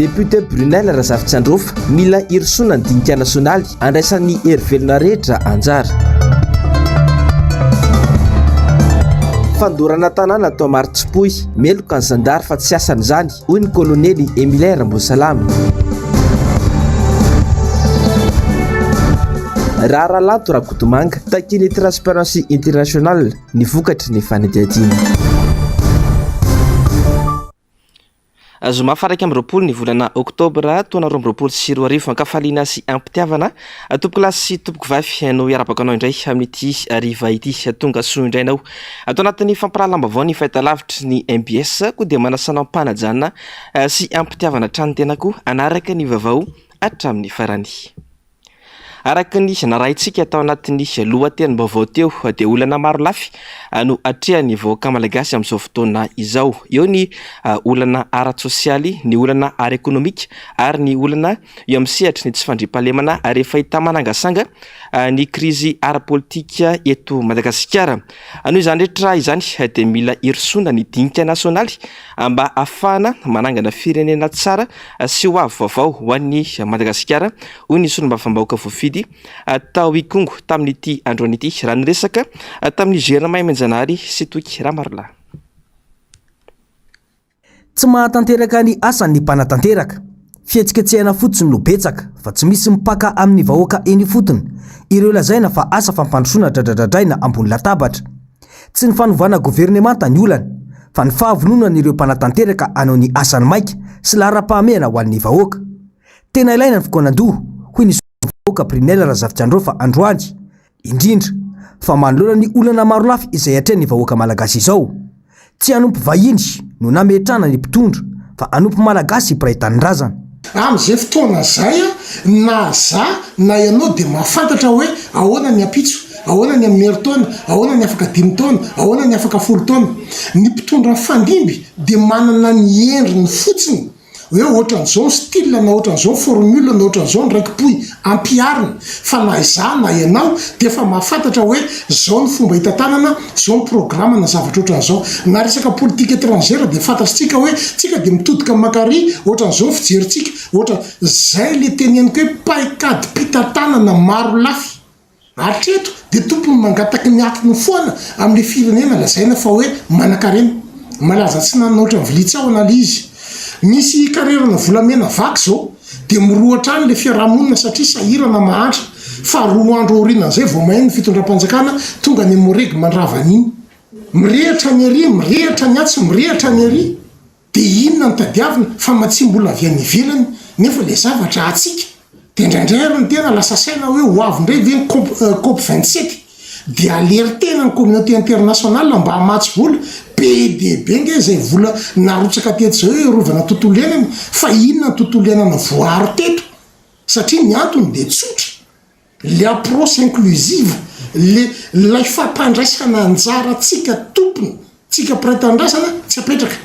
Depiote Brunelle Razafitsiandraofa, mila hirosoana ny dinika nasionaly andraisan'ny hery velona rehetra anjara. Fandorana tanàna tao Marotsipoy, meloka ny zandary fa tsy asany izany, hoy ny kolonely Emilien Rambosalama. Raharaha Lanto Rakotomanga, takian'ny Transparency International ny vokatry ny fanadihadiana. Zoma faha 21 ny volana oktobra taona 2022 Ankafaliana sy ampitiavana tompokolahy sy tompokovavy no hiarabako anao indray amin'ity hariva ity. Tonga soa indray anao ato anatin'ny fampahalalam-baovao ny fahitalavitry ny mbs koa dia manasa anao am-panajana sy am-pitiavana hatrany ny tenako hanaraka ny vaovao hatramin'ny farany. Araka ny narahintsika tao anatin'ny lohatenim-baovao teo dia olana maro lafy no atrehan'ny vahoaka malagasy amin'izao fotoana izao. Eo ny olana ara-tsosialy, ny olana ara-ekonomika ary ny olana eo amin'ny sehatry ny tsy fandriampahalemana rehefa hita manangasanga ny krizy ara-politika eto Madagasikara. Noho izany rehetra izany dia mila hirosoana ny dinika nasionaly mba hahafahana manangana firenena tsara sy ho avy vaovao ho an'i Madagasikara, hoy ny solombavambahoaka voafidy tao Ikongo tamin'ity androany ity, raha niresaka tamin'i Germain Menjanahary sy Toky Ramarolahy. Tsy mahatanteraka ny asany ny mpanatanteraka. Fihetsiketsehana fotsiny no betsaka fa tsy misy mipaka amin'ny vahoaka eny ifotony ireo lazaina fa asa fampandrosoana dradradradraina ambony latabatra. Tsy ny fanovana governemanta ny olana, fa ny fahavononan'ireo mpanatanteraka hanao ny asany maika sy laharam-pahamehana ho an'ny vahoaka. Tena ilaina ny fikaonandoha, hoy ny solombavambahoaka Brunelle Razafitsiandraofa androany, indrindra fa manoloana ny olana marolafy izay atrehan'ny vahoaka malagasy izao. Tsy hanompo vahiny no nametrahana ny mpitondra fa hanompo Malagasy mpiray tanindrazana. Amin'izay fotoana izay na za na ianao dia mahafantatra hoe ahoana ny ampitso, ahoana ny amin'ny herintaona, ahoana ny afaka dimy taona, ahoana ny afaka folo taona. Ny mpitondra mifandimby dia manana ny endriny fotsiny. hoe ohatran'izao ny style na ohatran'izao ny formule na ohatran'izao ny raikipohy ampiharina fa na izaho na ianao dia efa mahafantatra hoe zao ny fomba hitantanana, zao ny programme na zavatra ohatran'izao. Na resaka politique étrangère dia fantatritsika hoe tsika dia mitodika mankary, ohatran'izao ny fijerintsika, ohatra, zay le teneniko hoe paikadim-pitantanana marolafy. Hatreto dia tompony mangataky ny atiny foana amin'ilay firenena lazaina fa hoe manankarena. Malaza tsy nanana ohatran'ny vilia tsahona ilay izy. Misy karerana volamena vaky izao dia mirohotra any ilay fiarahamonina satria sahirana mahantra fa roa andro aorianan'izay vao maheno ny fitondram-panjakana tonga any Moregy mandrava an'iny. Mirehitra ny ary, mirehitra ny atsy, mirehitra ny ary. Dia inona no tadiavina? Famatsiam-bola avy any ivelany nefa ilay zavatra antsika. Dia indraindray ary ny tena lasa saina hoe ho avy indray ve ny cop cop 27? Dia alertena ny communauté internationale mba hamatsy vola. Be dia be nge izay vola narotsaka teto izay hoe hiarovana tontolo iainana. Fa inona ny tontolo iainana voaaro teto? Satria ny antony dia tsotra. Le approche inclusive, le lay fampandraisana anjara antsika tompony, tsika mpiray tanindrazana tsy apetraka.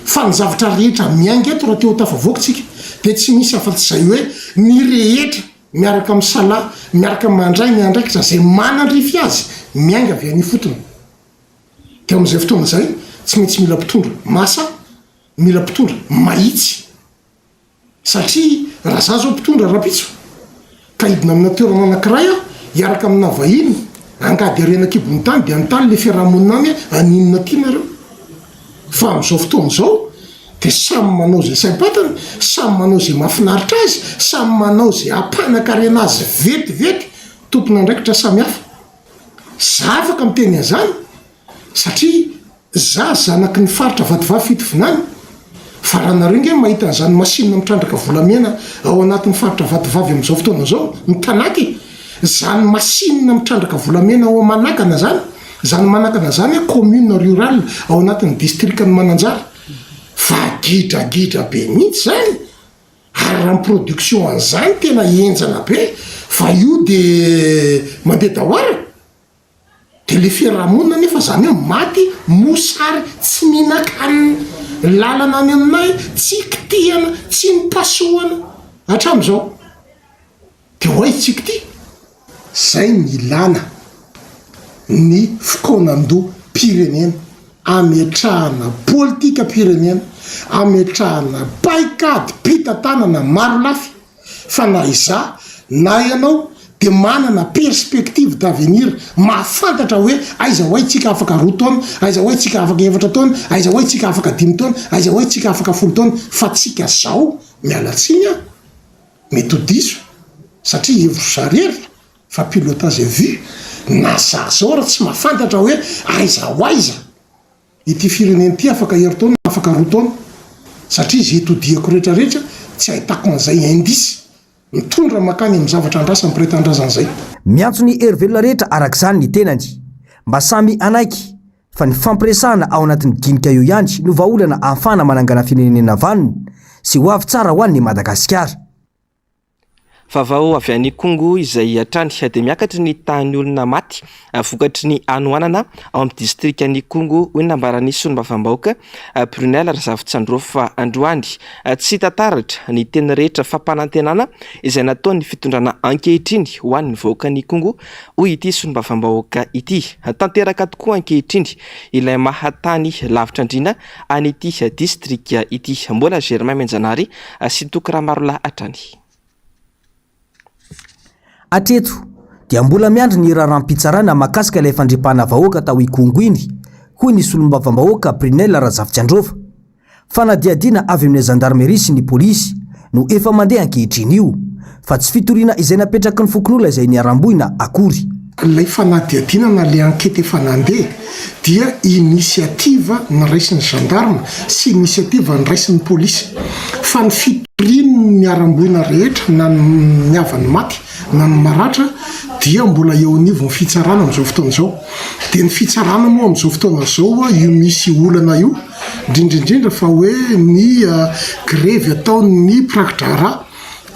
Fa ny zavatra rehetra miainga eto raha te ho tafavoaka tsika dia tsy misy afa-tsy izay hoe ny rehetra miaraka misalahy, miaraka mandray ny andraikitra izay manandrify azy miainga avy any ifotony. Dia amin'izay fotoana izay tsy maintsy mila mpitondra mahasahy, mila mpitondra mahitsy. Satria raha za zao mpitondra rahampitso ka hidina amina toerana anakiray aho hiaraka amina vahiny angady harena ankibon'ny tany dia hanontany le fiarahamonina any hoe aninona aty nareo? Fa amin'izao fotoana izao dia samy manao izay saim-pantany, samy manao izay mahafinaritra azy, samy manao izay hampanakarena azy vetivety, tompon'andraikitra samihafa. Za afaka miteny an'izany Satria za zanaky ny faritra Vatovavy Fitovinany, fa raha nareo nge mahita an'izany machine mitrandraka volamena ao anatin'ny faritra Vatovavy amin'izao fotoana izao, mitanaky e! Zany machine mitrandraka volamena ao Manakana zany, zany Manakana zany commune rurale ao anatin'ny distrikan'i Mananjary, fa gidragidra be mihitsy zany, ary raha ny production an'izany tena henjana be, fa io de mandeha dahoara. Dia le fiarahamonina nefa zany hoe maty mosary tsy mihinan-kanina, lalana any aminay tsy kitihana, tsy nipasohana hatramin'izao. Dia ho aiza tsika ity? Zay ny ilana ny fikaonandoham-pirenena. Ametrahana politikam-pirenena, ametrahana paikady-pitantanana marolafy fa na izaho na ianao dia manana perspective d'avenir, mahafantatra hoe aiza ho aiza tsika afaka roa taona, aiza ho aiza tsika afaka efatra taona, aiza ho aiza tsika afaka dimy taona, aiza ho aiza tsika afaka folo taona, fa tsika zao, miala tsiny aho, mety ho diso satria hevitro za rery, Fa pilotage à vue na za zao ary tsy mahafantatra hoe aiza ho aiza ity firenena ity afaka herintaona afaka roa taona satria ze todihako rehetra rehetra tsy ahitako an'izay indice mitondra makany amin'ny zavatra andrasan'ny mpiray tanindrazana zay. Miantso ny hery velona rehetra araka izany ny tenany mba samy hanaiky fa ny fampiresahana ao anatin'ny dinika io ihany no vahaolana ahafahana manangana firenena vanona sy ho avy tsara ho an'i Madagasikara. Vaovao avy any Ikongo izay hatrany dia miakatra ny tahan'ny olona maty vokatry ny hanoanana ao amin'ny distrikan'Ikongo, hoy ny nambaran'ny solombavambahoaka Brunelle Razafitsandrofa androany. Tsy hita taratra ny teny rehetra fampanantenana izay nataon'ny fitondrana ankehitriny ho an'ny vahoakan'Ikongo, hoy ity solombavambahoaka ity. Tanteraka tokoa ankehitriny ilay maha tany lavitra andriana an'ity distrika ity. Mbola Germain Menjanahary sy Toky Ramarolahy hatrany. Hatreto dia mbola miandry ny raharaham-pitsarana mahakasika ilay fandripahana vahoaka tao Ikongo iny, hoy ny solombavambahoaka Brunelle Razafitsiandrova. Fanadihadiana avy amin'ny zandarmeria sy ny polisy no efa mandeha ankehitriny io, fa tsy fitoriana izay napetraky ny fokonolona izay niharam-boina akory. Ilay fanadihadiana na ilay enquête efa nandeha dia initiative noraisin'ny gendarme sy initiative noraisin'ny polisy fa ny fitorian'ny niharam-boina rehetra na ny havan'ny maty na ny maratra dia mbola eo anivon'ny fitsarana amin'izao fotoana izao. Dia ny fitsarana moa amin'izao fotoana izao io misy olana io indrindra indrindra fa hoe ny grevy ataon'ny mpiraki-draharaha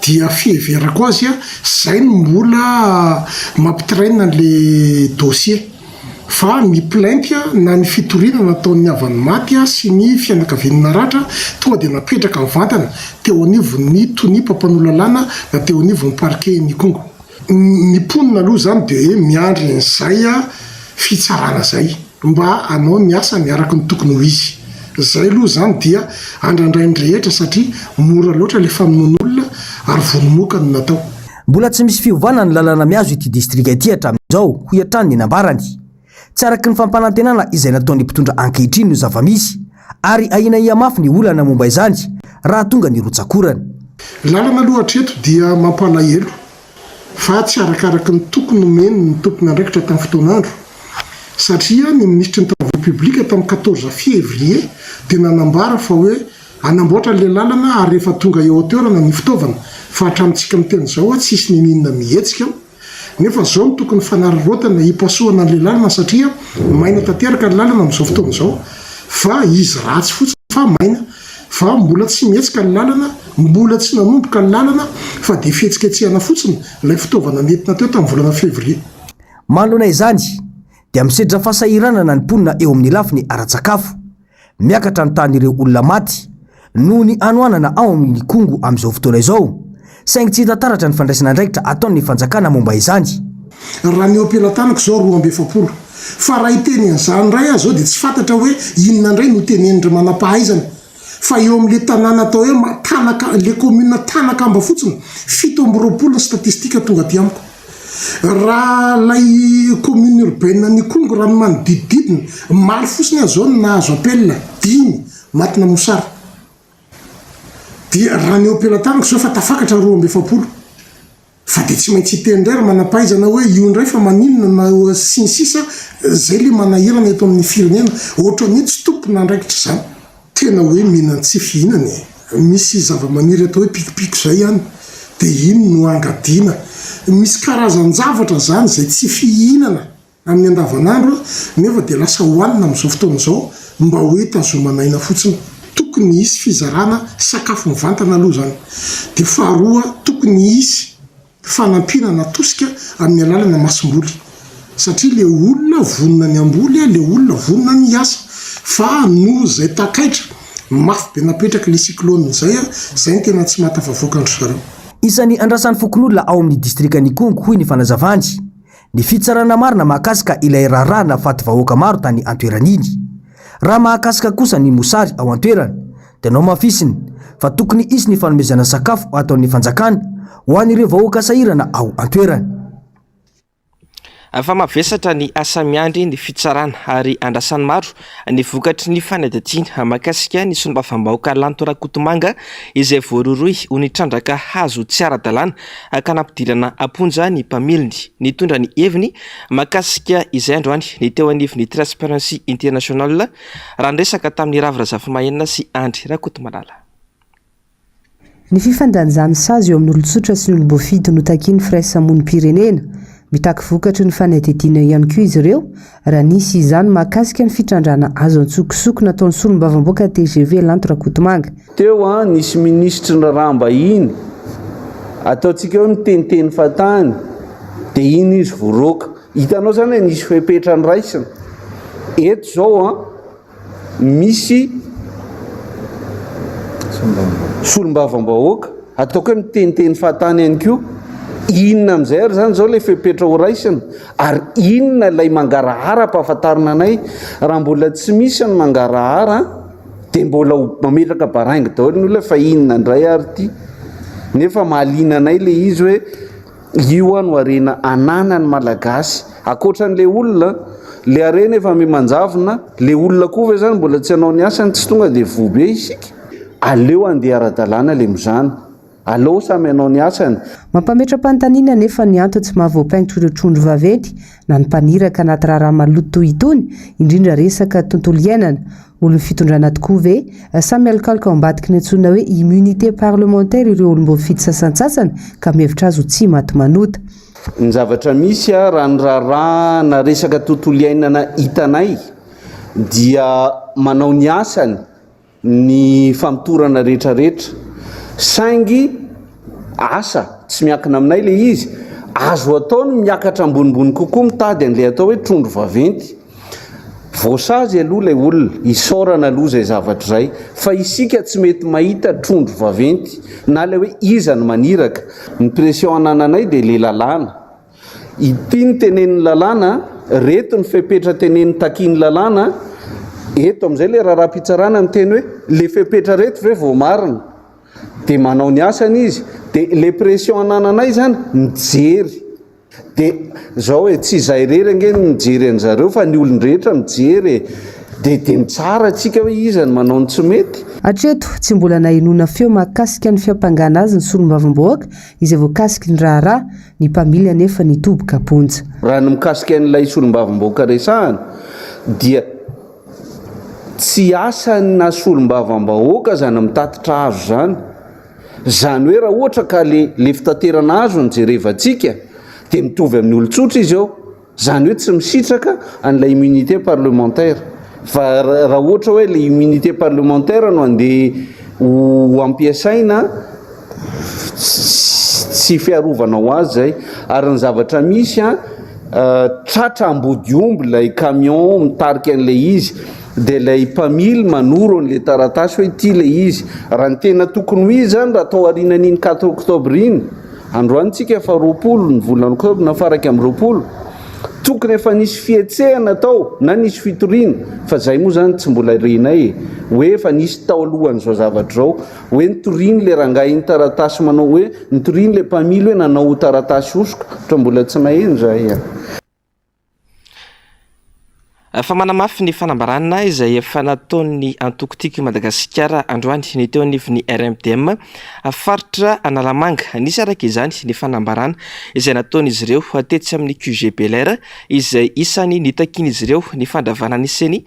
dia fiheverako azy zay no mbola mampitraine an'le dossier fa ny plainte na ny fitoriana nataon'ny havan'ny maty sy ny fianakavian'ny naratra tonga dia napetraka mivantana teo anivon'ny tonia mpampanoa lalàna na teo anivon'ny parquet Ikongo. Ny mponina aloha izany dia hoe miandry an'izay fitsarana izay mba hanao ny asany araka ny tokony ho izy. Izay aloha izany dia andrandrain'ny rehetra satria mora loatra ilay famonoan'olona ary vonomoka no natao. Mbola tsy misy fiovana ny lalana mihazo ity distrika ity hatramin'izao, hoy hatrany ny nambarany. Tsy araka ny fampanantenana izay nataon'ny mpitondra ankehitriny no zava-misy ary ahiana hihamafy ny olana momba izany raha tonga ny rotsak'orana. Lalana aloha hatreto dia mampalahelo fa tsy arakaraky ny toky nomeny ny tompon'andraikitra tamin'ny fotoan'andro satria ny minisitry ny travaux publics tamin'ny quatorze février dia nanambara fa hoe hanamboatra ilay lalana ary rehefa tonga eo an-toerana ny fitaovana fa hatramintsika miteny izao tsisy niniana mihetsika Nefa zao no tokony fanararaotana hipasohana an'le lalana satria maina tanteraka ny lalana amin'izao fotoana izao fa izy ratsy fotsiny fa maina fa mbola tsy mihetsika ny lalana, mbola tsy nanomboka ny lalana fa dia fihetsiketsehana fotsiny ilay fitaovana nentina teo tamin'ny volana février. Manoloana izany dia misedra fahasahiranana ny mponina eo amin'ny lafiny ara-tsakafo. Miakatra ny tahan'ireo olona maty noho ny hanoanana ao amin'Ikongo amin'izao fotoana izao, saingy tsy hita taratra ny fandraisana andraikitra ataon'ny fanjakana momba izany. Raha ny eo am-pelatanako izao 42. Fa raha hiteny an'izany indray aho izao dia tsy fantatra hoe inona indray no tenenin-dry manam-pahaizana. Fa eo amin'ilay tanàna atao hoe Tanaka, ilay commune Tanakamba fotsiny, 27 ny statistique tonga aty amiko. Raha ilay commune urbaine an'Ikongo raha ny manodidididina, omaly fotsiny aho izao no nahazo appel, dimy matina mosary. Dia raha ny eo am-pelatanako izao efa tafakatra 42. Fa dia tsy maintsy hiteny indray ry manam-pahaizana hoe io indray fa maninona na sy ny sisa Izay ilay manahirana eto amin'ny firenena, ohatran'ny hoe tsy tompon'andraikitra izany. Tena hoe mihinan-tsy fihinana e! Misy zavamaniry atao hoe pikopiko izay any dia iny no angadiana. Misy karazan-javatra izany izay tsy fihinana amin'ny andavanandro nefa dia lasa hohanina amin'izao fotoana izao mba hoe hitazomana aina fotsiny. Tokony hisy fizarana sakafo mivantana aloha izany. Dia faharoa tokony hisy fanampiana na tosika amin'ny alalana masomboly satria le olona vonona ny hamboly le olona vonona ny hiasa fa noho izay takaitra mafy be napetraky le cyclone izay zay no tena tsy mahatafavoaka an-dry zareo. Isan'ny andrasan'ny fokonolona ao amin'ny distrikan'Ikongo, hoy ny fanazavany, ny fitsarana marina mahakasika ilay raharaha nahafaty vahoaka maro tany an-toerana iny. Raha mahakasika kosa ny mosary ao an-toerana dia nohamafisiny fa tokony hisy ny fanomezana sakafo ataon'ny fanjakana ho an'ireo vahoaka sahirana ao an-toerana. Fa mavesatra ny asa miandry ny fitsarana ary andrasan'ny maro ny vokatry ny fanadihadiana mahakasika ny solombavambahoaka Lanto Rakotomanga izay voarohirohy ho nitrandraka hazo tsy ara-dalàna ka nampidirana am-ponja ny mpamiliny. Nitondra ny heviny mahakasika izay androany ny teo anivon'ny Transparency International raha niresaka tamin'i Ravo Razafimahenina sy Andry Rakotomalala. Ny fifandanjan'ny sazy eo amin'ny olon-tsotra sy ny olom-boafidy no takian'ny firaisamonim-pirenena. Mitaky vokatry ny fanadihadiana ihany koa izy ireo raha nisy izany mahakasika ny fitrandrahana hazo an-tsokosoko nataon'ny solombavamboaka tgv Lanto Rakotomanga. Teo an, nisy minisitry ny raharaham-bahiny, ataontsika hoe miteniteny fahatany, dia iny izy voaroaka. Hitanao izany hoe nisy fepetra noraisina. Eto izao an, misy solombavambahoaka, ataoko hoe miteniteny fahatany ihany koa, inona amin'izay ary izany izao ilay fepetra ho raisina ary inona ilay mangarahara ampahafantarina anay? Raha mbola tsy misy ny mangarahara dia mbola ho mametraka baraingo daholo ny olona fa inona indray ary ity? Nefa mahaliana anay ilay izy hoe Io no harena ananan'ny Malagasy. Ankoatra an'ilay olona, ilay harena efa miha-manjavona, ilay olona koa ve izany mbola tsy hanao ny asany, tsy tonga dia voa be isika? Aleo handeha ara-dalàna ilay mizana. Aleo samy hanao ny asany. Mampametra-panontaniana anefa ny antony tsy mahavoapaingotra ireo trondro vaventy na ny mpaniraka anaty raharaha maloto toy itony, indrindra resaka tontolo iainana. Olon'ny fitondrana tokoa ve? Sa mialokaloka ao ambadiky ny antsoina hoe immunité parlementaire ireo olom-boafidy sasantsasany ka mihevitra azy ho tsy maty manota? Ny zavatra misy raha ny raharaha na resaka tontolo iainana hitanay dia manao ny asany ny famotorana rehetrarehetra saingy asa tsy miankina aminay ilay izy, azo atao ny miakatra ambonimbony kokoa mitady an'ilay atao hoe trondro vaventy. Voasazy aloha ilay olona, isaorana aloha izay zavatra izay, fa isika tsy mety mahita trondro vaventy na ilay hoe iza no maniraka. Ny pression anananay dia ilay lalàna. Ity ny tenenin'ny lalàna, reto ny fepetra teneniny takian'ny lalàna, eto amin'izay ilay raharaham-pitsarana miteny hoe ilay fepetra reto ve voamarina? Dia manao ny asany izy, dia ilay pression anananay izany mijery. Dia zao e, tsy izahay irery ange no mijery an'zareo fa ny olon-drehetra mijery e. Dia dia mitsara antsika hoe iza no manao ny tsy mety. Hatreto, tsy mbola nahenoana feo mahakasika ny fiampangana azy ny solombavambahoaka izay voakasiky ny raharaha, ny mpamily anefa nitoboka am-ponja. Raha ny mikasika an'ilay solombavambahoaka resahana dia tsy asany na solombavambahoaka izany mitatitra azo izany. Izany hoe raha ohatra ka le le fitaterana azo no jerevantsika dia mitovy amin'ny olon-tsotra izy eo. Izany hoe tsy misitraka an'ilay immunité parlementaire. Fa raha ohatra hoe le immunité parlementaire no andeha ho ampiasaina, tsy fiarovana ho azy izay. Ary ny zavatra misy an, tratra ambodiomby ilay camion mitarika an'ilay izy. Dia ilay mpamily manoro an'ilay taratasy hoe ity ilay izy. Raha ny tena tokony ho izy izany, raha tao aorianan'iny quatre octobre iny, androany tsika efa 20 ny volana octobre na faha 21, tokony efa nisy fihetsehana tao na nisy fitoriana, fa izay moa izany tsy mbola renay e, hoe efa nisy tao alohan'izao zavatra izao, hoe nitorian'ilay rangahy iny taratasy manao hoe, nitorian'ilay mpamily hoe nanao taratasy hosoka, ohatra mbola tsy naheno izahay a. Fa manamafy ny fanambarana izay efa nataon'ny antoko Tiako i Madagasikara androany ny teo anivon'ny RMDM faritra Analamanga. Nisy araka izany ny fanambarana izay nataon'izy ireo tetsy amin'ny QG Bel Air izay isany nitakian'izy ireo ny fandravana ny Ceni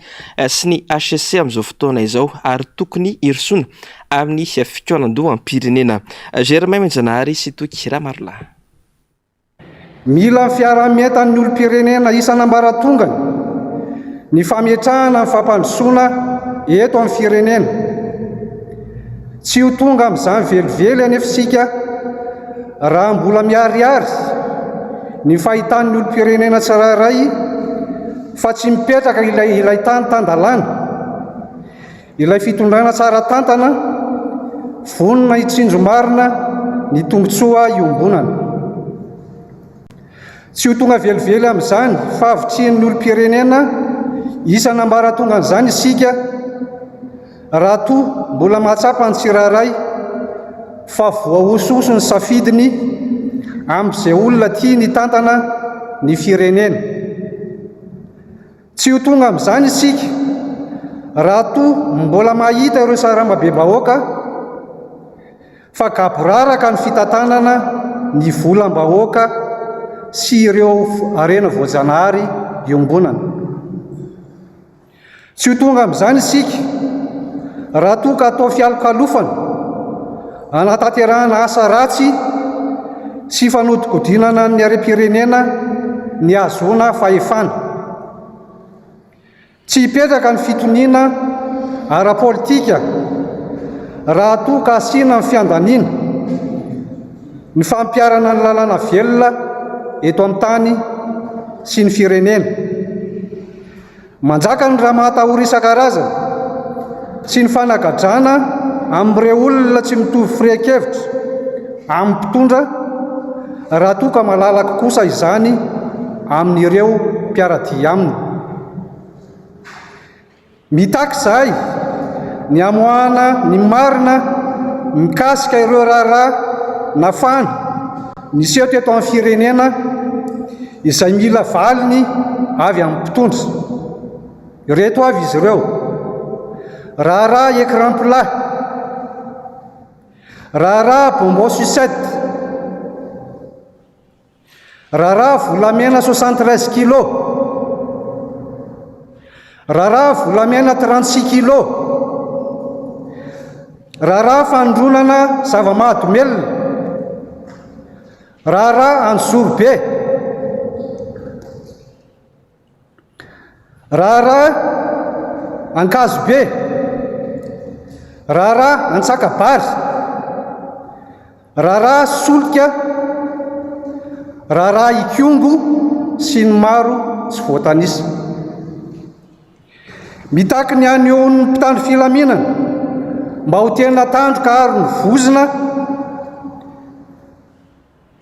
sy ny hcc amin'izao fotoana izao ary tokony hirosoana amin'ny fikaonandoham-pirenena. Germain Menjanahary sy Toky Ramarolahy. Mila ny fiaraha-mientan'ny olom-pirenena isan'ambaratongany ny fametrahana ny fampandrosoana eto amin'ny firenena. Tsy ho tonga amin'izany velively anefa isika raha mbola miharihary ny fahitan'ny olom-pirenena tsirairay fa tsy mipetraka ilay ilay tany tan-dalàna. Ilay fitondrana tsara tantana, vonona hitsinjo marina ny tombontsoa iombonana. Tsy ho tonga velively amin'izany fahavitrihan'ny olom-pirenena isan'ambaratongan'izany isika raha toa mbola mahatsapa ny tsirairay fa voahosohoso ny safidiny amin'izay olona tiany hitantana ny firenena. Tsy ho tonga amin'izany isika raha toa mbola mahita ireo sarambabem-bahoaka fa gaboraraka ny fitantanana ny volam-bahoaka sy ireo harena voajanahary iombonana. Tsy ho tonga amin'izany isika raha toa ka atao fialokalofana hanatanterahana asa ratsy sy fanodikodinana ny harem-pirenena ny hahazoana fahefana. Tsy hipetraka ny fitoniana ara-politika raha toa ka asiana ny fiandaniana, ny fampiharana ny lalàna velona eto amin'ny tany sy ny firenena. Manjaka ny ramatahora isan-karazany sy ny fanagadrana amin'ireo olona tsy mitovy firehan-kevitra amin'ny mpitondra raha toa ka malalaka kosa izany amin'ireo mpiara-dia aminy. Mitaky izahay ny hamoahana ny marina mikasika ireo raharaha nafana niseho teto amin'ny firenena izay mila valiny avy amin'ny mpitondra. Ireto avy izy ireo, Raharaha écran plat, raharaha bonbon sucette, raharaha volamena 73 kilos, raharaha volamena 36 kilos, raharaha fanondronana zava-mahadomelina, Raharaha Anjozorobe. Raharaha Ankazobe. Raharaha Antsakabary. Raharaha Solika. Raharaha Ikongo sy ny maro tsy voatanisa. Mitaky ny hanehoan'ny mpitandro filaminana mba ho tena tandroka ary ny vozona.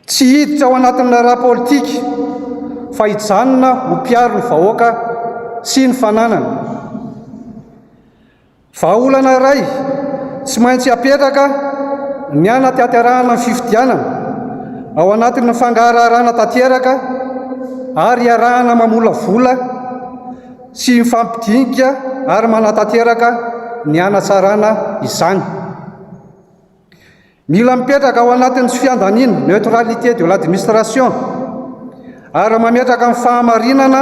Tsy hiditra ao anatin'ny raharaha politika fa hijanona ho mpiaro ny vahoaka sy ny fananany. Vahaolana iray tsy maintsy apetraka ny hanatanterahana ny fifidianana ao anatin'ny fangaraharana tanteraka ary iarahana mamolavola sy mifampidinika ary manatanteraka ny hanatsarana izany. Mila mipetraka ao anatin'ny tsy fiandaniana, neutralité de l'administration, ary mametraka ny fahamarinana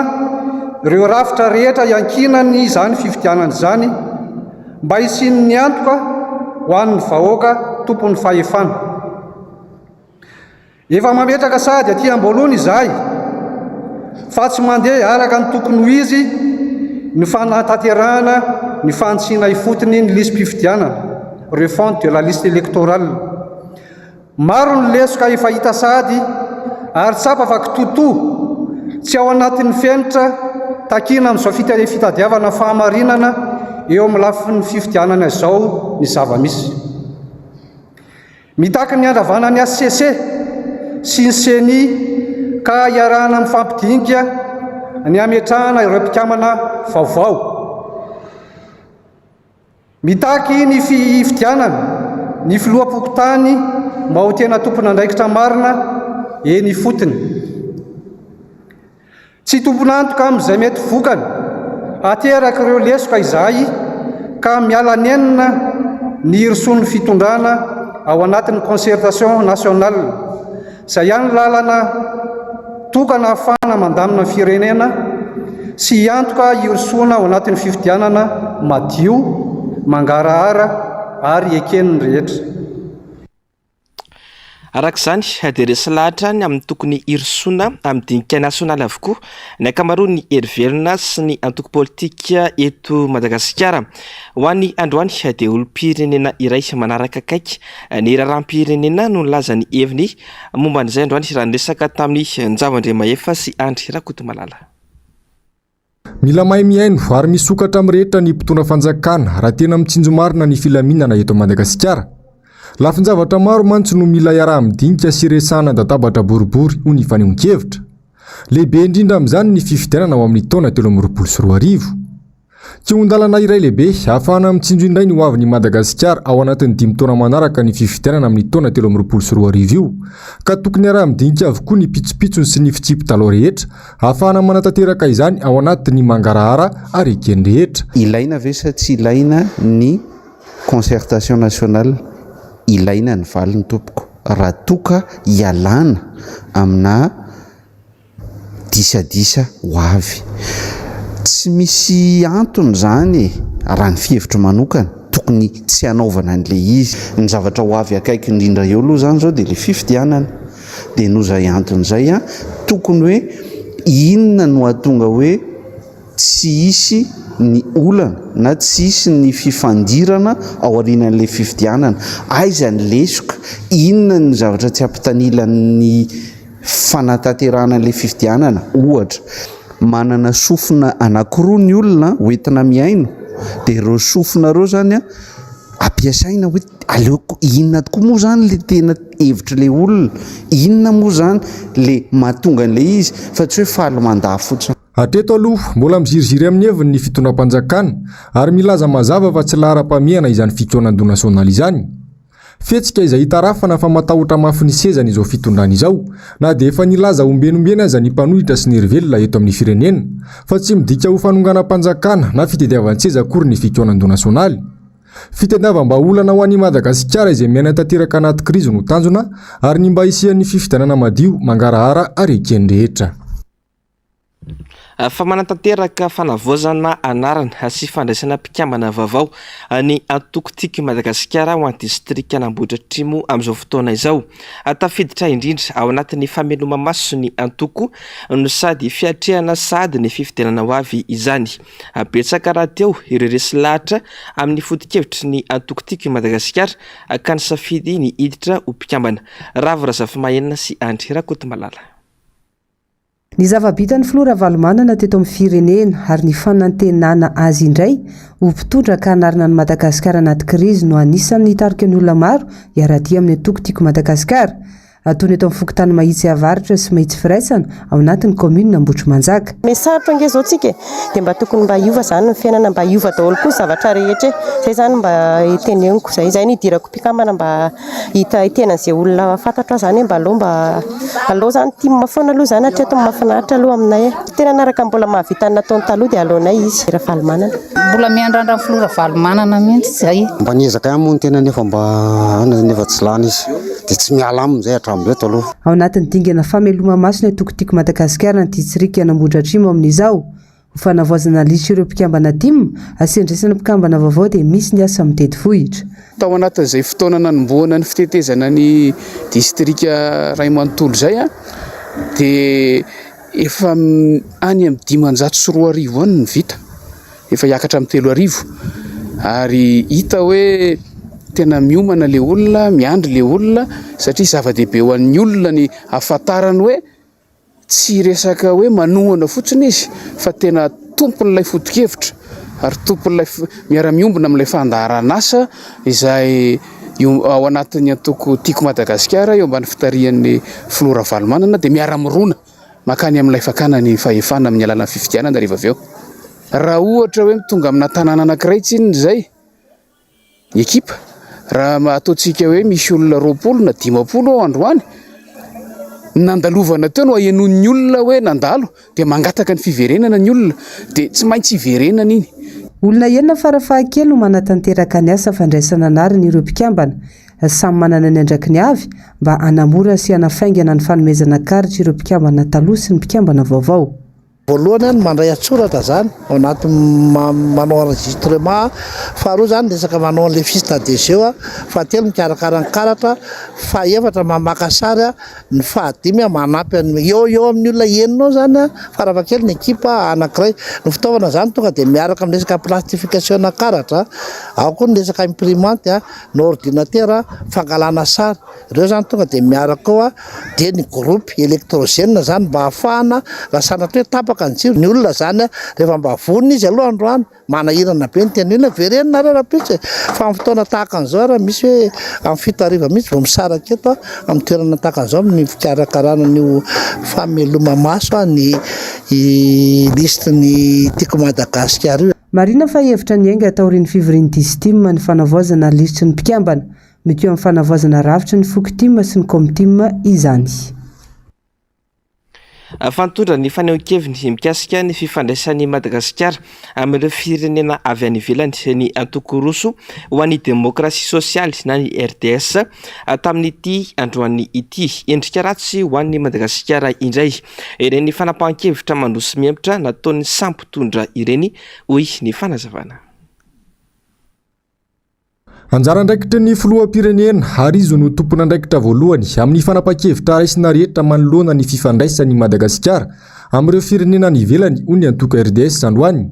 ireo rafitra rehetra iankinany izany fifidianana izany mba hisian'ny antoka ho an'ny vahoaka tompon'ny fahefana. Efa mametraka sahady aty am-boalohany izahay fa tsy mandeha araka ny tokony ho izy ny fanatanterahana ny fanitsiana ifotony ny lisi-pifidianana, refonte de la liste électorale. Maro ny lesoka efa hita sahady ary tsapa fa kitoatoa tsy ao anatin'ny fenitra takiana amin'izao fitadiavana fahamarinana eo amin'ny lafiny fifidianana izao ny zava-misy. Mitaky ny handravana ny hcc sy ny ceni ka hiarahana mifampidinika ny hametrahana ireo mpikambana vaovao. Mitaky ny fifidianana ny filoham-pokontany mba ho tena tompon'andraikitra marina eny ifotony. Tsy tompon'antoka amin'izay mety vokany aterak'ireo lesoka izahay ka miala nenina ny hirosoan'ny fitondrana ao anatin'ny concertation nationale izay hany lalana tokana ahafahana mandamina ny firenena sy hiantoka hirosoana ao anatin'ny fifidianana madio, mangarahara ary eken'ny rehetra. Araka izany dia resy lahatra ny amin'ny tokony hirosoana amin'ny dinika nasionaly avokoa ny ankamaroan'ny hery velona sy ny antoko politika eto Madagasikara. Ho an'ny androany dia olom-pirenena iray manaraka akaiky ny raharaham-pirenena no nilaza ny heviny momba an'izay androany raha niresaka tamin'i Njavo Andriamahefa sy Andry Rakotomalala. Mila mahay mihaino ary misokatra amin'ny rehetra ny mpitondra fanjakana raha tena mitsinjo marina ny filaminana eto Madagasikara. Lafin-javatra maro mantsy no mila iaraha-midinika sy resahana an-databatra boribory hoy ny fanehoan-kevitra. Lehibe indrindra amin'izany ny fifidianana ho amin'ny taona 2023. Kihon-dalana iray lehibe ahafahana mitsinjo indray ny hoavin'i Madagasikara ao anatin'ny dimy taona manaraka ny fifidianana amin'ny taona 2023 io, ka tokony hiaraha-midinika avokoa ny pitsopitsony sy ny fitsipi-dalao rehetra ahafahana manatanteraka izany ao anatin'ny mangarahara ary eken'ny rehetra. Ilaina ve sa tsy ilaina ny concertation nationale? Ilaina ny valiny tompoko raha toa ka hialana amina disadisa ho avy. Tsy misy antony izany e, raha ny fihevitro manokana, tokony tsy hanaovana an'ilay izy. Ny zavatra ho avy akaiky indrindra eo aloha izany izao dia ilay fifidianana. Dia noho izay antony izay, tokony hoe inona no hahatonga hoe tsy hisy ny olana na tsy hisy ny fifandirana ao aorianan'ilay fifidianana. Aiza ny lesoka? Inona ny zavatra tsy hampitanila ny fanatanterahana ilay fifidianana, ohatra, manana sofina anankiroa ny olona hoentina mihaino, dia ireo sofina ireo izany an, ampiasaina hoe aleoko inona tokoa moa izany ilay tena hevitr'ilay olona, inona moa izany ilay mahatonga an'ilay izy, fa tsy hoe faly mandà fotsiny. Hatreto aloha, mbola miziriziry amin'ny heviny ny fitondram-panjakana ary milaza mazava fa tsy laharam-pahamehana izany fikaonandoha nasionaly izany. Fihetsika izay itarafana fa matahotra mafy ny sezany izao fitondrana izao, na dia efa nilaza ombieny ombieny aza ny mpanohitra sy ny herivelona eto amin'ny firenena, fa tsy midika ho fanonganam-panjakana na fitediavan-tseza akory ny fikaonandoha nasionaly. Fitadiavam-bahaolana ho an'i Madagasikara izay miaina tanteraka anaty krizy no tanjona, ary ny mba hisian'ny fifidianana madio, mangarahara ary eken'ny rehetra. Fa manatanteraka fanavaozana anarana sy fandraisana mpikambana vaovao ny antoko Tiako i Madagasikara ho an'ny distrikan'Ambohidratrimo amin'izao fotoana izao. Tafiditra indrindra ao anatin'ny fameloma-maso ny antoko no sady fiatrehana sahady ny fifidianana ho avy izany. Betsaka rahateo ireo resy lahatra amin'ny foto-kevitry ny antoko Tiako i Madagasikara ka nisafidy ny hiditra ho mpikambana. Ravo Razafimahenina sy Andry Rakotomalala. Ny zava-bitan'ny filoha Ravalomanana teto amin'ny firenena ary ny fanantenana azy indray ho mpitondra ka hanarina an'i Madagasikara anaty krizy no anisan'ny nitarika ny olona maro hiara-dia amin'ny antoko Tiako Madagasikara. Toy ny eto amin'ny fokontany Mahitsy Avaratra sy Mahitsy Firaisana ao anatin'ny kaominina Ambohitrimanjaka. Me sarotra ange zao tsika e! De mba tokony mba hiova zany ny fiainana mba hiova daholo koa ny zavatra rehetra e! Zay zany mba teneniko zay, zay no idirako mpikambana mba Hita tena ze olona fantatro aho zany hoe mba aleo mba aleo zany tim foana aloha zany hatreto no mahafinaritra aloha aminay e. Tena anaraka mbola mahavita ny nataony taloha dia aleonay izy Ravalomanana. Mbola miandrandra ny filoha Ravalomanana mihitsy zay. Mba niezaka ihany moa ny tena nefa mba any nefa tsy lany izy dia tsy miala aminy zay hatramin'ireto aloha. Ao anatin'ny dingana fameloma-maso ny antoko Tiako Madagasikara ny distrikan'Ambohidratrimo amin'izao. Ho fanavaozana lisitra ireo mpikambana tim, asian-dresana mpikambana vaovao dia misy ny asa mitety vohitra. Tao anatin'izay fotoana nanombohana ny fitetezana ny distrika iray manontolo izay dia efa any amin'ny 2500 any no vita, efa hiakatra amin'ny 3000 ary hita hoe tena miomana ilay olona, miandry ilay olona satria zava-dehibe ho an'ny olona ny ahafantarany hoe Tsy resaka hoe manohana fotsiny izy fa tena tompon'ilay foto-kevitra ary tompon'ilay miara-miombona amin'ilay fandaharan'asa izay ao anatin'ny antoko Tiako Madagasikara eo ambany fitarihan'ny filoha Ravalomanana dia miara-mirona mankany amin'ilay fakana ny fahefana amin'ny alalan'ny fifidianana rehefa avy eo. Raha ohatra hoe tonga amina tanàna anankiray tsinona izay Ny ekipa, raha ataontsika hoe misy olona 20 na 50 ao androany, ny nandalovana teo no ahenoan'ny olona hoe nandalo dia mangataka ny fiverenana ny olona dia tsy maintsy hiverenana iny. Olona enina farafahakely no manatanteraka ny asa fandraisana anarana ireo mpikambana, samy manana ny andraikiny avy mba hanamora sy hanafaingana ny fanomezana karitra ireo mpikambana taloha sy ny mpikambana vaovao. Voalohany ny mandray an-tsoratra zany ao anaty manao enregistrement, faharoa zany resaka manao an'ilay fiche d'adhesion, fahatelo mikarakara ny karatra, fahefatra mamaka sary, ny fahadimy manampy an'ny eo eo amin'ny olona enina eo zany farafahakeliny ny ekipa anankiray. Ny fitaovana zany tonga dia miaraka amin'ny resaka plastification karatra, ao koa ny resaka imprimante, ny ordinateur, fangalana sary. Ireo zany tonga dia miaraka ao dia ny groupe électrogène zany mba ahafahana raha sanatria hoe tapaka ny jiro, ny olona zany rehefa mba vonona izy aloha androany, manahirana be ny tena olona, vereno nareo rahampitso e, fa amin'ny fotoana tahaka an'izao ary misy hoe amin'ny 7 hariva mihitsy vao misaraka eto amin'ny toerana tahaka an'izao amin'ny fikarakarana an'io fameloma-maso ny. Lisitry ny Tiako Madagasikara io. Marihina fa hevitra niainga taorian'ny fivorian'ny Distim ny fanavaozana lisitry ny mpikambana. Mitohy amin'ny fanavaozana rafitry ny Fokotim sy ny Komtim izany. Fa nitondra ny fanehoan-keviny mikasika ny fifandraisan'i Madagasikara amin'ireo firenena avy any ivelany ny antoko Roso ho an'ny demokrasia sosialy na ny RDS tamin'ity androany ity. Endrika ratsy ho an'i Madagasikara indray ireny fanapahan-kevitra mandroso mihemotra nataon'ny samy mpitondra ireny, hoy ny fanazavana. Anjara andraikitry ny filoham-pirenena ary izy no tompon'andraikitra voalohany amin'ny fanapahan-kevitra raisina rehetra manoloana ny fifandraisan'i Madagasikara amin'ireo firenena any ivelany, hoy ny antoko RDS androany.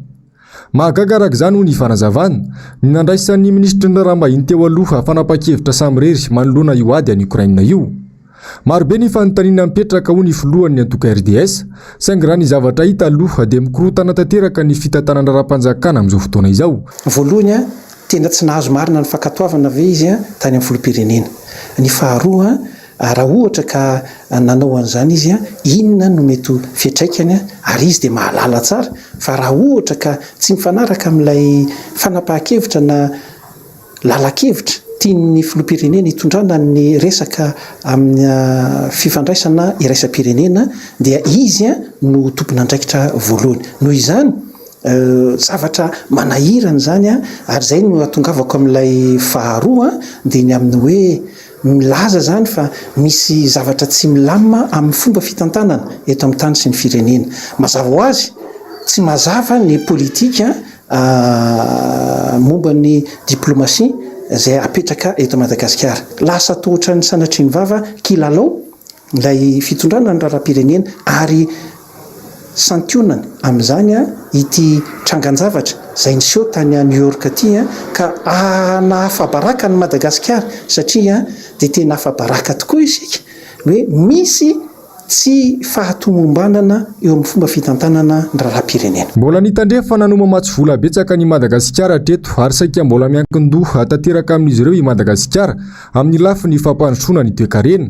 Mahagaga araka izany, hoy ny fanazavana, ny nandraisan'ny minisitry ny raharaham-bahiny teo aloha fanapahan-kevitra samirery manoloana io ady any Ukraine io. Marobe ny fanontaniana mipetraka hoy ny filohan'ny antoko RDS, saingy raha ny zavatra hita aloha dia mikorontana tanteraka ny fitantanana ara-panjakana amin'izao fotoana izao. Voalohany, tena tsy nahazo marina ny fankatoavana ve izy tany amin'ny filoham-pirenena? Ny faharoa, raha ohatra ka nanao an'izany izy, inona no mety ho fiantraikany? Ary izy dia mahalala tsara fa raha ohatra ka tsy mifanaraka amin'ilay fanapahan-kevitra na Lalan-kevitra tian'ny filoham-pirenena hitondrana ny resaka amin'ny fifandraisana iraisam-pirenena dia izy no tompon'andraikitra voalohany. Noho izany, zavatra manahirana izany ary izay no ahatongavako amin'ilay faharoa dia ny amin'ny hoe milaza izany fa misy zavatra tsy milamina amin'ny fomba fitantanana eto amin'ny tany sy ny firenena. Mazava ho azy, tsy mazava ny politika momba ny diplomasia izay apetraka eto Madagasikara. Lasa toa ohatran'ny sanatria ny vava kilalao ilay fitondrana ny raharaham-pirenena ary santionany amin'izany ity trangan-javatra izay niseho tany New York ity ka nahafa-baraka an'i Madagasikara satria dia tena afa-baraka tokoa isika hoe misy Tsy fahatomombanana eo amin'ny fomba fitantanana ny raharaham-pirenena. Mbola ny tandrefana no mamatsy vola betsaka an'i Madagasikara hatreto ary saika mbola miankin-doha tanteraka amin'izy ireo i Madagasikara amin'ny lafiny fampandrosoana ny toekarena.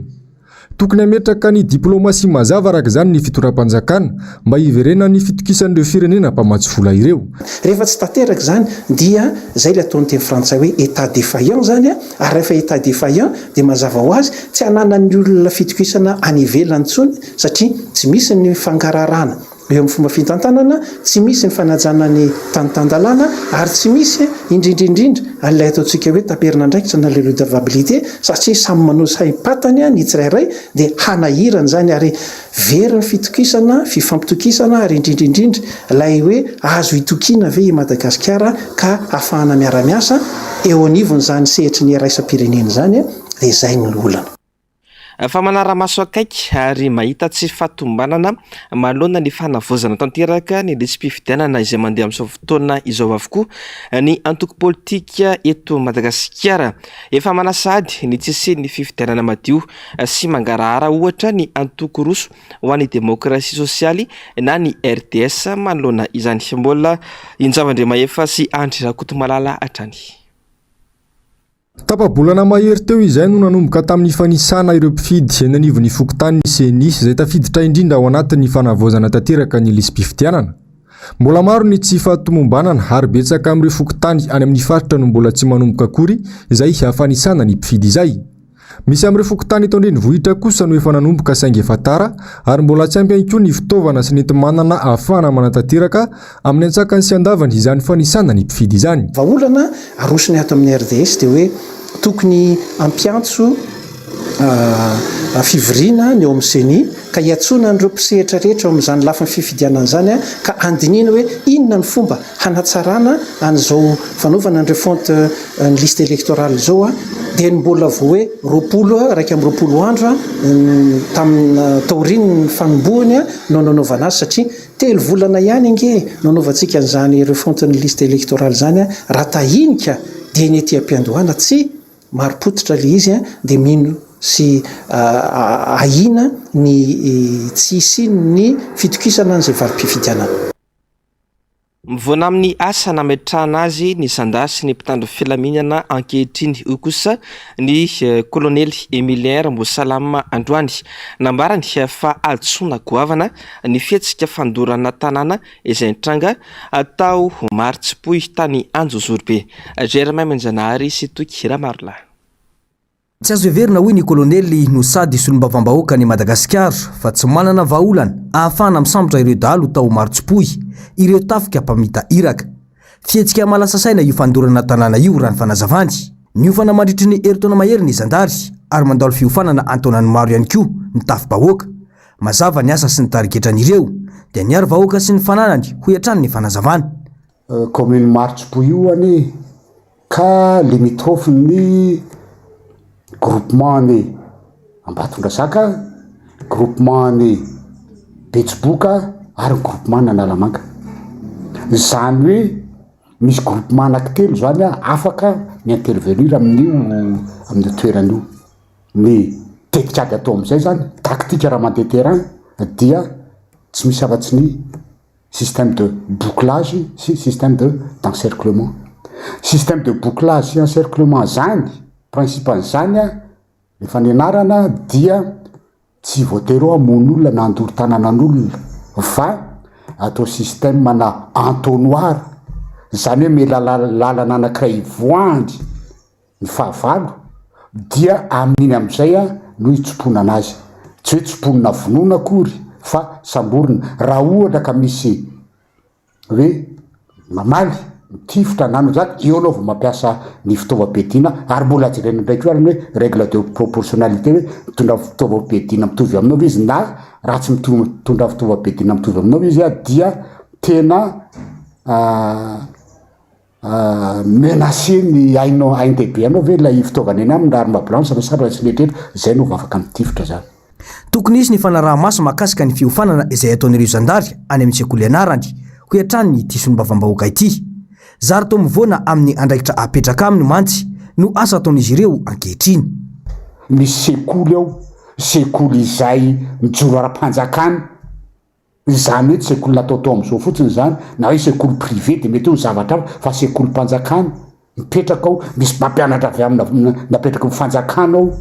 Tokony hametraka ny diplaomasia mazava araka izany ny fitondram-panjakana mba hiverenan'ny fitokisan'ireo firenena mpamatsy vola ireo. Rehefa tsy tanteraka izany dia izay ilay ataon'ny teny frantsay hoe état défaillant izany ary rehefa état défaillant dia mazava ho azy tsy ananan'ny olona fitokisana any ivelany intsony satria tsy misy ny fangaraharaana eo amin'ny fomba fitantanana, tsy misy ny fanajana ny tany tan-dalàna ary tsy misy indrindra indrindra an'ilay ataontsika hoe taperin'andraikitra na le redevabilité satria samy manao saim-patany ny tsirairay dia hanahirana izany ary Very ny fitokisana, fifampitokisana ary indrindra indrindra ilay hoe azo itokiana ve i Madagasikara ka hahafahana miara-miasa eo anivon'izany sehatry ny iraisam-pirenena izany dia izay no olana. Fa manara-maso akaiky ary mahita tsy fahatomombanana manoloana ny fanavaozana tanteraka ny lisi-pifidianana izay mandeha amin'izao fotoana izao avokoa ny antoko politika eto Madagasikara. Efa manasahady ny tsy hisian'ny fifidianana madio sy mangarahara ohatra ny antoko Roso ho an'ny demokrasia sosialy na ny RDS manoloana izany. Mbola Injava Andriamahefa sy Andry Rakotomalala hatrany. Tapa-bolana mahery teo izay no nanomboka tamin'ny fanisana ireo mpifidy eny anivon'ny fokontany ny Ceni izay tafiditra indrindra ao anatin'ny fanavaozana tanteraka ny lisi-pifidianana. Mbola maro ny tsy fahatomombanana ary betsaka amin'ireo fokontany any amin'ny faritra no mbola tsy manomboka akory izay fanisana ny mpifidy izay. Misy amin'ireo fokontany eto an-drenivohitra kosa no efa nanomboka saingy efa tara ary mbola tsy ampy ihany koa ny fitaovana sy ny enti-manana ahafahana manatanteraka amin'ny antsakany sy andavany izany fanisana ny mpifidy izany. Vahaolana arosonay ato amin'ny RDS dia hoe tokony hampiantso fivoriana ny eo amin'ny Ceni ka hiantsoana an'ireo mpisehatra rehetra eo amin'izany lafiny fifidianana izany ka handinihina hoe inona ny fomba hanatsarana an'izao fanaovana ny refonte ny liste électorale izao dia ny mbola vao hoe 20, 21 andro tamin'ny taorian'ny fanombohany no nanaovana azy satria telo volana ihany ange no nanaovantsika an'izany refonte ny liste électorale izany raha tahinika dia ny ety am-piandohana tsy Marim-pototra ilay izy dia mino sy ahiana ny tsy hisian'ny fitokisana an'izay valim-pifidianana. Mivoana amin'ny asa nametrahana azy ny zandary sy ny mpitandro filaminana ankehitriny, hoy kosa ny kolonely Emilien Rambosalama androany. Nambarany fa hadisoana goavana ny fihetsika fandorana tanàna izay nitranga tao Marotsipoy tany Anjozorobe. Germain Manjanahary sy Toky Ramarolahy. Tsy azo heverina hoy ny kolonely no sady solombavambahoakan'i Madagasikara fa tsy manana vahaolana ahafahana misambotra ireo dahalo tao Marotsipoy ireo tafika mpamita iraka. Fihetsika mahalasa saina io fandorana tanàna io raha ny fanazavany. Niofana mandritry ny herintaona mahery ny zandary ary mandalo fiofanana an-taonany maro ihany koa ny tafi-bahoaka. Mazava ny asa sy ny tarigetran'ireo dia niaro vahoaka sy ny fananany hoy hatrany ny fanazavana. Commune Marotsipoy io anie ka limitrophe ny groupement ny Ambatondrazaka, groupement ny Betsiboka ary ny groupement ny Analamanga. Izany hoe misy groupement anaky telo zany an afaka mi-intervenir amin'io amin'io toerana io. Ny tetikady atao amin'izay zany, tactique raha mandeha terrain dia tsy misy afa-tsy ny Système de bouclage sy système de d'encerclement. Système de bouclage sy encerclement zany, principe an'izany an, efa nianarana dia tsy voatery hoe hamono olona na handoro tanana an'olona fa atao système ana entonnoir, zany hoe mila lalana anakiray hivoahany ny fahavalo dia amin'iny amin'izay no hitsimponana azy, tsy hoe tsimponina vonoina akory fa samborina, raha ohatra ka misy hoe mamaly, mitifitra na anona zany, eo aloha vao mampiasa ny fitaovam-piadiana ary mbola jerena indray koa ary ny hoe règle de proportionnalité hoe mitondra fitaovam-piadiana mitovy aminao ve izy na raha tsy mitondra fitaovam-piadiana mitovy aminao izy dia tena Menacer ny ainao ain-dehibe anao ve ilay fitaovana eny aminy, arme blanche na sabre sy ny rehetra, izay no vao afaka mitifitra zany. Tokony hisy ny fanaraha-maso mahakasika ny fiofanana izay ataon'ireo zandary any amin'ny sekoly ianarany, hoy hatrany ity solombavambahoaka ity. Zary toa mivoana amin'ny andraikitra apetraka aminy mantsy no asa ataon'izy ireo ankehitriny. Misy sekoly ao, sekoly izay mijoro ara-panjakana. Izany hoe tsy sekoly nataotao amin'izao fotsiny izany, na hoe sekoly privé dia mety hoe ho zavatra hafa, fa sekolim-panjakana, mipetraka ao, misy mpampianatra avy amina napetraky ny fanjakana ao,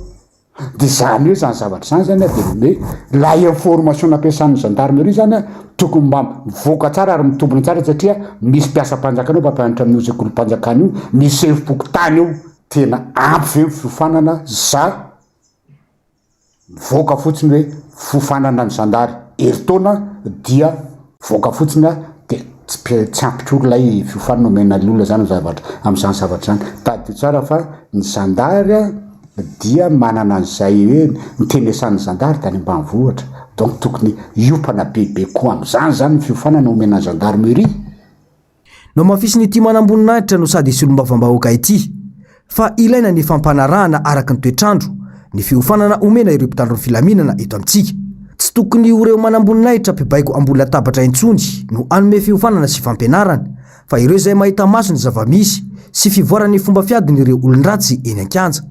dia izany hoe izany zavatra izany zany dia hoe ilay information nampiasan'ny gendarmerie zany an, tokony mba mivoaka tsara ary mitombina tsara satria misy mpiasam-panjakana ao mpampianatra amin'io sekolim-panjakana io, misy sefom-pokontany ao, tena ampy ve ny fiofanana za? Mivoaka fotsiny hoe fofanana ny zandary herintaona dia mivoaka fotsiny aho dia tsy tsy ampy koa ilay fiofanana omena ny olona zany zavatra amin'izany zavatra izany. Tadidio tsara fa ny zandary dia manana an'izay hoe ny tena iasan'ny zandary dia any ambanivohitra donc tokony hiompana bebe koa amin'izany zany ny fiofanana omena ny gendarmerie. Nohamafisin'ity manamboninahitra no sady solombavambahoaka ity fa ilaina ny fampanarahana araka ny toetr'andro ny fiofanana omena ireo mpitandro ny filaminana eto amintsika. Tsy tokony ho ireo manamboninahitra mpibaiko ambony latabatra intsony no hanome fiofanana sy fampianarana fa ireo izay mahita maso ny zava-misy sy fivoaran'ny fomba fiadin'ireo olon-dratsy eny an-kianja.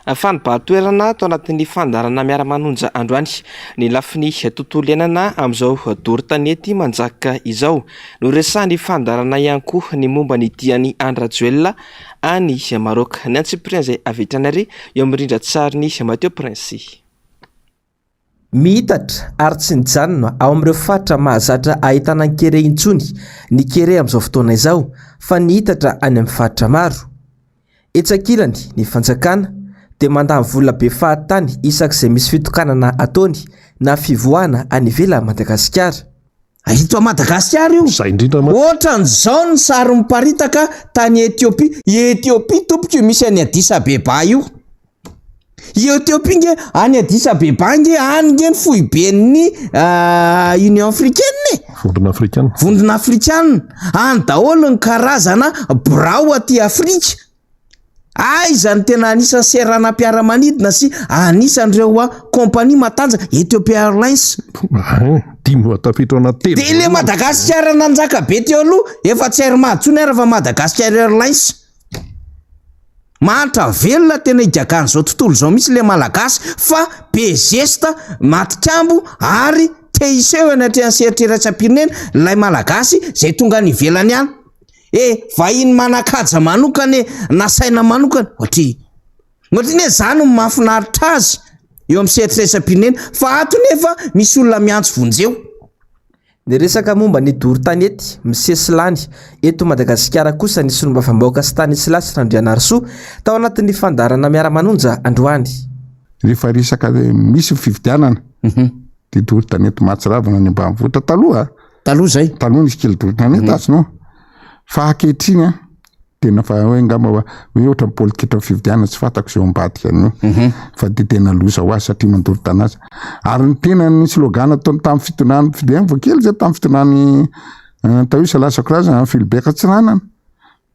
Fanibahan-toerana tao anatin'ny fandaharana Miara-manonja androany ny lafiny tontolo iainana amin'izao doro tanety manjaka izao. Noresahan'ny fandaharana ihany koa ny momba ny dian'i Andry Rajoelina any Maroc. Ny antsipirian'izay avy hatrany ary eo amin'ny rindran-tsarin'i Mathieu Prince. Miitatra ary tsy nijanona ao amin'ireo faritra mahazatra ahitana ny kere intsony ny kere amin'izao fotoana izao fa niitatra any amin'ny faritra maro. Etsy ankilany, ny fanjakana dia mandany vola be fahatany isak'izay misy fitokanana ataony na fivoahana any ivelan'i Madagasikara. Eto Madagasikara io. Izay indrindra mantsy. Ohatran'izao ny sary miparitaka tany Ethiopie. I Ethiopie tompoko io misy an'i Addis Abeba io. I Ethiopie nge any Addis Abeba nge any nge ny foiben'ny Union Africaine e. Vondrona Afrikana. Vondrona Afrikana. Any daholo ny karazana birao aty Afrika. Aiza no tena anisan'ny seranam-piaramanidina sy anisan'ireo compagnie matanjaka? Ethiopia Airlines. Hein, dimy tafiditra ao anaty telo. Dia ilay Madagasikara nanjaka be teo aloha, efa tsy Air Mad intsony ary fa Madagascar Airlines. Mahantra velona tena igagan'izao tontolo izao mihitsy ilay Malagasy fa be zesta, matikambo ary. te hiseho eo anatrehan'ny sehatra iraisam-pirenena ilay Malagasy izay tonga any ivelany any. E, vahiny manan-kaja manokana e, nasaina manokana. Ohatry, ohatry ny hoe zany no mahafinaritra azy eo amin'ny sehatra iraisam-pirenena. Fa ato nefa misy olona miantso vonjeo. Niresaka momba ny doro tanety misesilany eto Madagasikara kosa ny solombavambahoaka Stanislas Randrianarisoa tao anatin'ny fandaharana Miara-manonja androany. Rehefa resaka misy ny fifidianana dia doro tanety mahatsiravina any ambanivohitra taloha. Taloha zay. Taloha nisy kely doro tanety azy no. Fa ankehitriny an, tena fa hoe angamba hoe ohatran'ny politika fifidianana tsy fantako izay ao ambadika an'io mhm. fa dia tena loza ho azy satria mandoro tanazy ary ny tena ny slogan nataony tamin'ny fitondrany fidianana vao kely zay tamin'ny fitondrany eh, tao io salasako raza Philibert Tsiranana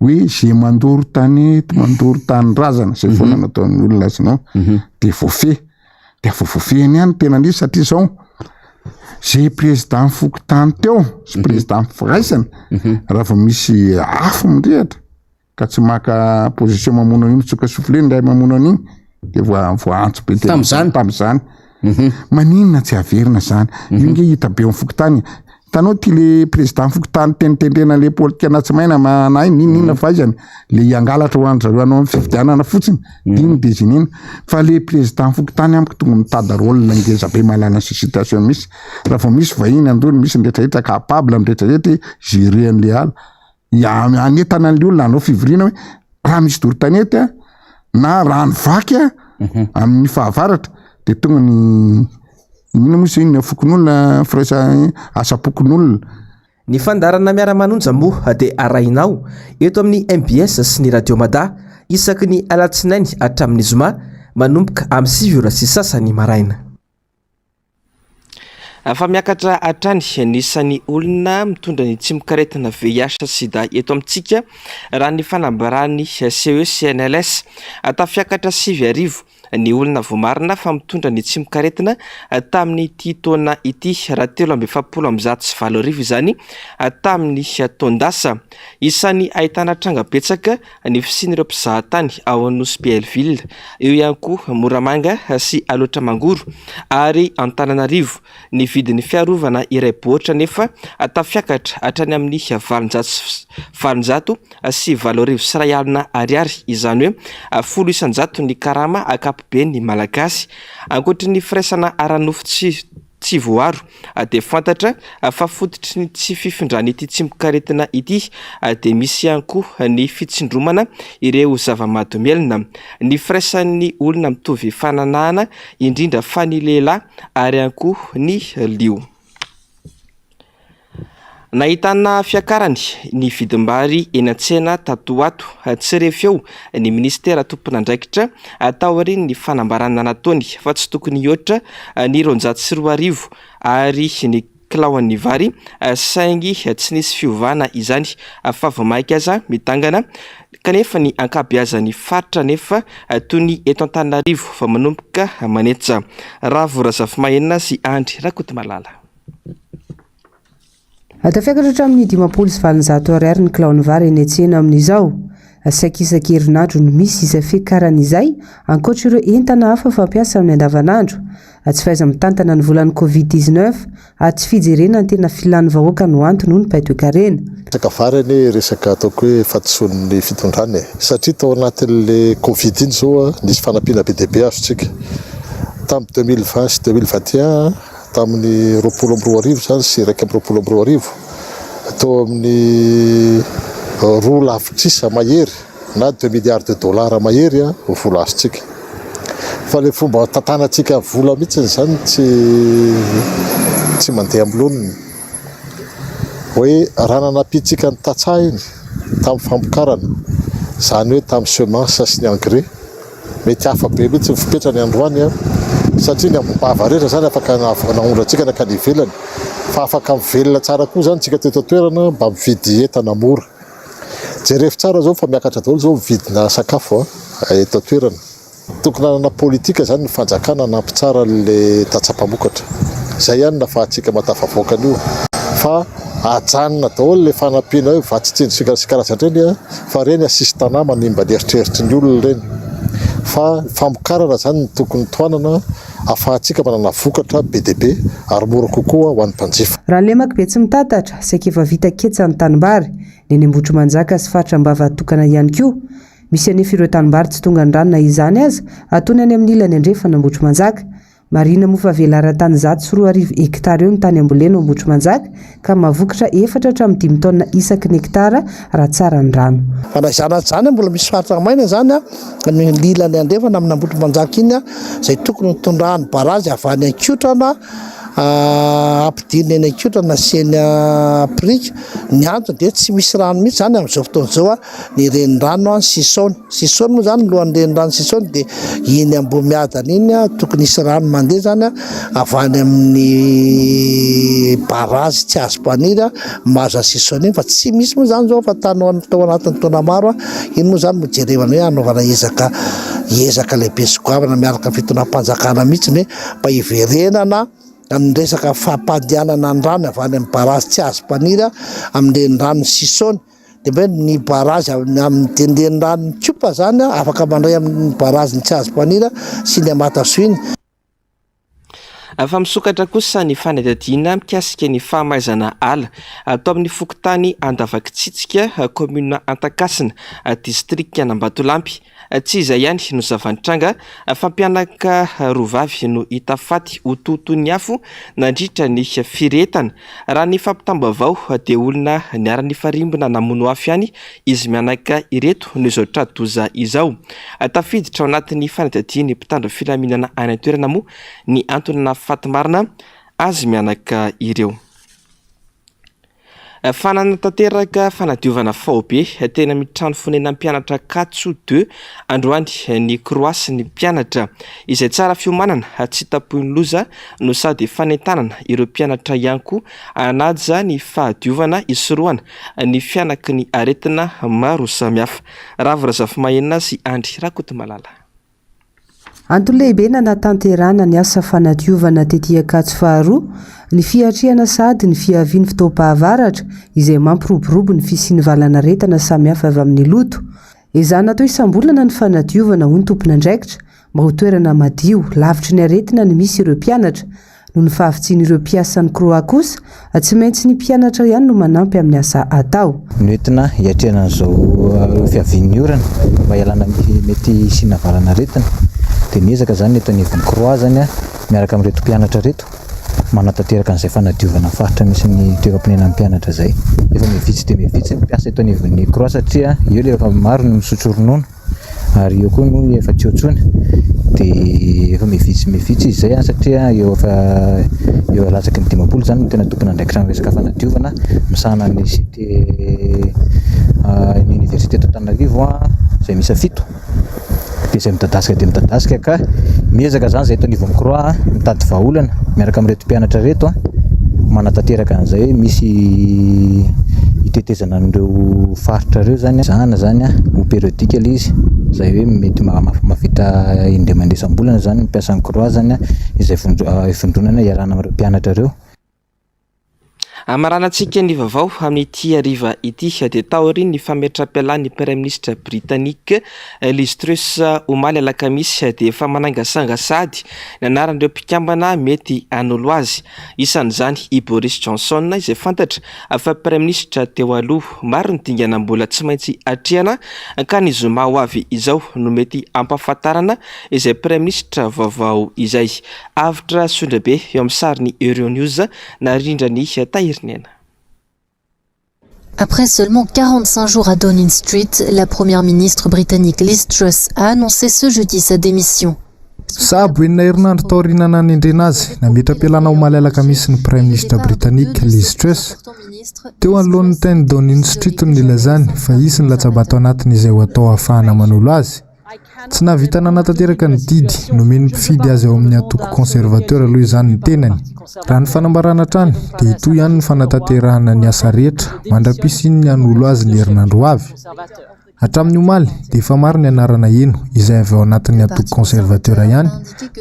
hoe ze mandoro tanety mandoro tanindrazana zay foana mhm. nataon'ny olona azy nao mhm. de voafehy de efa voafehiny ihany tena nisy satria zao ze président fokontany teo sy mhm. président firaisana mhm. raha vao misy afo mirehatra ka tsy maka position mamono an'iny mitsoka souffle ndray mamono an'iny de voa voaantso be tam'zany tam'zany mhm. maninona tsy averina zany io nge hita be eo fokontany Hitanao ty le président fokontany tenitendrena le politika na tsy maina manahy n'inon'inona fahaizany le hiangalatra ho an-dry zareo hanao ny fifidianana fotsiny dimy de zinina fa le président fokontany amiko tonga mitady rôle ngeza be mahalala ny situation misy raha vao misy vahiny andony misy ny rehetrarehetra capable amin'ny rehetrarehetra gérer an'le ala hanentana an'le olona hanao fivoriana hoe raha misy doro tanety a na rano vaky a mhm. amin'ny fahavaratra de tonga ny inona moa zay ny fokonolona firaisa asam-pokonolona Ny fandaharana Miara-manonja moa dia arahinao eto amin'ny mbs sy ny Radio Mada isaky ny alatsinainy hatramin'ny zoma manomboka amin'ny 9h30 maraina. Fa miakatra hatrany ny isan'ny olona mitondra ny tsimokaretina VIH sida eto amintsika raha ny fanambaran'ny CECNLS. Tafiakatra 9000 ny olona voamarina fa mitondra ny tsimokaretina tamin'ity taona ity raha 1843 izany tamin'ny taon-dasa. Isan'ny ahitana tranga betsaka ny fisian'ireo mpizahatany ao Nosy Belleville, eo ihany koa Moramanga sy Alaotra Mangoro ary Antananarivo. Ny vidin'ny fiarovana iray baoritra anefa tafiakatra hatrany amin'ny 1808 ariary, izany hoe 10% ny karama ankapoben'ny Malagasy. Ankoatry ny firaisana ara-nofo tsy tsy voaro dia fantatra fa fototry ny tsy fifindran'ity tsimokaretina ity dia misy ihany koa ny fitsindromana ireo zava-mahadomelina, ny firaisan'ny olona mitovy fananahana indrindra fa ny lehilahy ary ihany koa ny lio. Nahitana fiakarany ny vidim-bary eny an-tsena tato ho ato. Tsy re feo ny minisitera tompon'andraikitra taorian'ny fanambarana nataony fa tsy tokony hihoatra ny 2200 Ar ny kilaon'ny vary saingy tsy nisy fiovana izany fa vao mainka aza midangana kanefa ny ankabeazan'ny faritra anefa toy ny eto Antananarivo vao manomboka manetsa. Ravo Razafimahenina sy Andry Rakotomalala. Tafiakatra hatramin'ny 850 Ariary ny kilaon'ny vary eny an-tsena amin'izao. Saika isan-kerinandro no misy izay fiakarana izay, ankoatra ireo entana hafa fampiasa amin'ny andavanandro. Tsy fahaiza-mitantana ny volan'ny Covid 19 ary tsy fijerena ny tena filan'ny vahoaka no antony, hoy ny mpahay toekarena. Resaka vary anie resaka ataoko hoe fahadisoan'ny fitondrana e! Satria tao anatin'le covid iny zao nisy fanampiana be dia be azontsika. Tamin'ny 2020 sy 2021 Tamin'ny 2020 izany sy 2021, teo amin'ny roa lavitrisa mahery na deux milliards de dollars mahery ny vola azontsika. Fa ilay fomba tantanantsika vola mihitsy izany tsy tsy mandeha amin'ny laoniny. Hoe raha nanampiantsika ny tantsaha iny tamin'ny famokarana, izany hoe tamin'ny semence sy ny engrais, Mety hafa be mihitsy ny fipetrany androany an! Satria ny ambom-bava rehetra izany afaka naondrantsika nankany ivelany. Fa afaka mivelona tsara koa izany tsika teto an-toerana mba mividy entana mora. Jerevo tsara izao fa miakatra daholo izao ny vidina sakafo an, eto an-toerana. Tokony hanana politika izany ny fanjakana hanampy tsara an'ilay tantsaha mpamokatra. Izay ihany no ahafahantsika mahatafavoaka an'io. Fa ajanona daholo ilay fanampiana hoe vatsy tsinjo sy sy karazan-dreny an! Fa ireny assistanat manimba ny eritreritry ny olona ireny. Fa ny famokarana izany no tokony tohanana ahafahantsika manana vokatra be dia be ary mora kokoa ho an'ny mpanjifa. Raha ny lemak'i Betsimitatatra, saika efa vita ketsa ny tanimbary, ny eny Ambohitrimanjaka sy faritra Ambavatokana ihany koa. Misy anefa ireo tanimbary tsy tongan'ny rano na izany aza, atony any amin'ny ilany andrefan'Ambohitrimanjaka. Marihina moa fa velaran-tany 2100 hektara eo ny tany ambolena ao Ambohitrimanjaka ka mahavokatra efatra hatramin'ny dimy taonina isaky ny hektara raha tsara ny rano. Fa na izany aza izany, mbola misy faritra maina izany ny ilany andrefana amin'Ambohitrimanjaka iny izay tokony ho tondrahan'ny barazy avy any Ankotrana ampidirina eny Ankotrana sy eny Ampirika. Ny antony dia tsy misy rano mihitsy izany amin'izao fotoana izao. ny renirano Sisaony. Sisaony moa izany, lohan'ny renirano Sisaony dia iny Ambohimiadana iny, tokony hisy rano mandeha izany avy any amin'ny barazy Tsiazompaniry mahazo an'i Sisaony iny fa tsy misy moa izany izao fa tany tao anatin'ny taona maro, iny moa izany no jerevana hoe hanaovana ezaka ezaka lehibe sy goavana miaraka amin'ny fitondram-panjakana mihitsy hoe mba hiverenana amin'ny resaka fampandehanana ny rano avy any amin'ny barazy Tsiazompaniry amin'ny renirano Sisaony. Dia hoe ny barazy amin'ny renirano Ikopa izany afaka mandray amin'ny barazin'i Tsiazompanira sy ny Amatasoa iny. Fa misokatra kosa ny fanadihadiana mikasika ny fahamaizana ala ato amin'ny fokontany Andavakitsitsika, kaominina Antakasina, distrikan'Ambatolampy. Tsy izay ihany no zava-nitranga fa mpianaka roa vavy no hita faty hotohotoin'ny afo nandritra ny firehetana. Raha ny fampitam-baovao dia olona niara-nifarimbona namono afo ihany izy mianaka ireto no izao tra-doza izao. Tafiditra ao anatin'ny fanadihadian'ny mpitandro filaminana any an-toerana moa ny antony nahafaty marina azy mianaka ireo. Fananatanteraka fanadiovana faobe teny amin'ny trano fonenan'ny mpianatra Ankatso deux androany ny Croix ny mpianatra. Izay tsara fiomanana tsy tapohin'ny loza no sady fanentanana ireo mpianatra ihany koa hanaja ny fahadiovana hisorohana ny fihanaky ny aretina maro samihafa. Ravo Razafimahenina sy Andry Rakotomalala. Antony lehibe nanatanterahana ny asa fanadiovana tety Ankatso faharoa ny fiatrehana sahady ny fiavian'ny fotoam-pahavaratra izay mampiroborobo ny fisian'ny valanaretina samihafa avy amin'ny loto. Ezahina atao isam-bolana ny fanadiovana hoy ny tompon'andraikitra mba ho toerana madio lavitry ny aretina ny misy ireo mpianatra. Noho ny fahavitsian'ireo mpiasan'ny Croix kosa, tsy maintsy ny mpianatra ihany no manampy amin'ny asa atao. Noentina hiatrehana an'izao fiavian'ny orana mba hialana amin'ny mety hisiana valan'aretina dia miezaka izany ny eto anivon'ny Croix izany miaraka amin'ireto mpianatra ireto manatanteraka an'izay fanadiovana faritra misy ny toeram-ponenan'ny mpianatra izay. Efa mihavitsy dia mihavitsy ny mpiasa eto anivon'ny Croix satria eo ilay efa maro ny misotro ronono. Ary eo koa moa efa tsy eo intsony dia efa mihavitsy mihavitsy izy izay an satria eo efa eo latsaky ny 50 izany no tena tompon'andraikitra amin'ny resaka fanadiovana misahana ny cité ny université eto Antananarivo an izay miisa fito dia izay midadasika dia midadasika ka miezaka izany izay eto anivon'ny croix mitady vahaolana miaraka amin'ireto mpianatra ireto an manatanteraka an'izay hoe misy hitetezana an'ireo faritra ireo izany, ezahana izany ho périodique ilay izy, izay hoe mety mahavita indray mandeha isam-bolana izany ny mpiasan'ny croix izany izay ivondronana iarahana amin'ireo mpianatra ireo. Hamaranantsika ny vaovao amin'ity hariva ity dia taorian'ny fametraham-pialan'ny Praiminisitra Britanika Liz Truss omaly alakamisy dia efa manangasanga sahady ny anaran'ireo mpikambana mety hanolo azy. Isan'izany i Boris Johnson izay fantatra fa Praiminisitra teo aloha. Maro ny dingana mbola tsy maintsy atrehana ka ny zoma ho avy izao no mety hampahafantarana izay Praiminisitra vaovao izay. Avotra Sondrabe eo amin'ny sarin'ny Euronews narindran'i Tahiriniaina. Après seulement 45 jours à Downing Street, la première ministre britannique Liz Truss a annoncé ce jeudi sa démission. Sahabo enina herinandro taoriana nanendrena azy, nametra-pialana omaly alakamisy ny Praiminisitra Britanika, Liz Truss. Teo anoloan'ny teny Downing Street no nilazany fa hisy ny latsa-bato anatiny izay ho atao hahafahana manolo azy. Tsy nahavita nanatanteraka ny didy nomen'ny mpifidy azy ao amin'ny antoko conservateur aloha izany ny tenany. Raha ny fanambarana hatrany dia hitohy ihany ny fanatanterahana ny asa rehetra mandra-pisian'ny hanolo azy ny herinandro ho avy. Hatramin'ny omaly dia efa maro ny anarana heno izay avy ao anatin'ny antoko conservateur ihany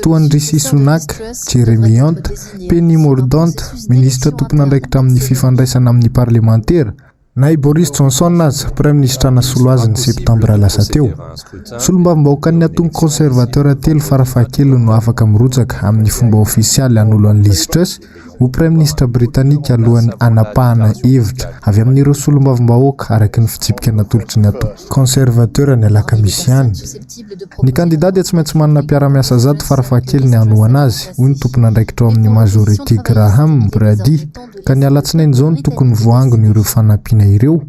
toa an'i Rishi Sunak, Jeremy Hunt, Penny Mordaunt, minisitra tompon'andraikitra amin'ny fifandraisana amin'ny parlemantera. Na i Boris Johnson aza, praiminisitra nasolo azy ny septambra lasa teo. Solombavambahoakan'ny antoko conservateur telo farafahakeliny no afaka mirotsaka amin'ny fomba ofisialy hanolo an'i Liz Truss ho praiminisitra britanika alohan'ny hanapahana hevitra avy amin'ireo solombavambahoaka araka ny fitsipika natolotry ny antoko conservateur ny alakamisy ihany. Ny kandida dia tsy maintsy manana mpiara-miasa zato farafahakeliny hanohana azy, hoy ny tompon'andraikitra ao amin'ny Majority Graham Brady, ka ny alatsinainy izao no tokony voaangona ireo fanampiana ireo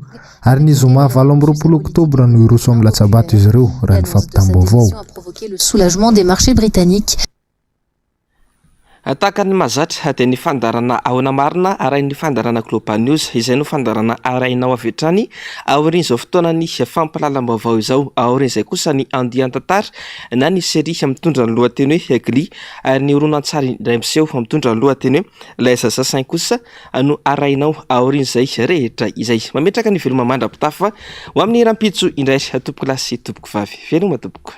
ary ny zoma 28 oktobra no hiroso amin'ny latsa-bato izy ireo, raha ny fampitam-baovao. Soulagement des marchés britanniques. Tahaka ny mahazatra dia ny fandaharana Ahoana Marina arahin'ny fandaharana Global News izay no fandaharana arahinao avy hatrany aorian'izao fotoanan'ny fampahalalam-baovao izao. Aorian'izay kosa ny andian-tantara na ny série mitondra ny lohateny hoe Glee ary ny horonantsary indray miseho mitondra ny lohateny hoe Les Assassins kosa no arahinao aorian'izay rehetra izay. Mametraka ny veloma mandra-pitafa ho amin'ny rahampitso indray tompokolahy sy tompokovavy. Veloma tompoko.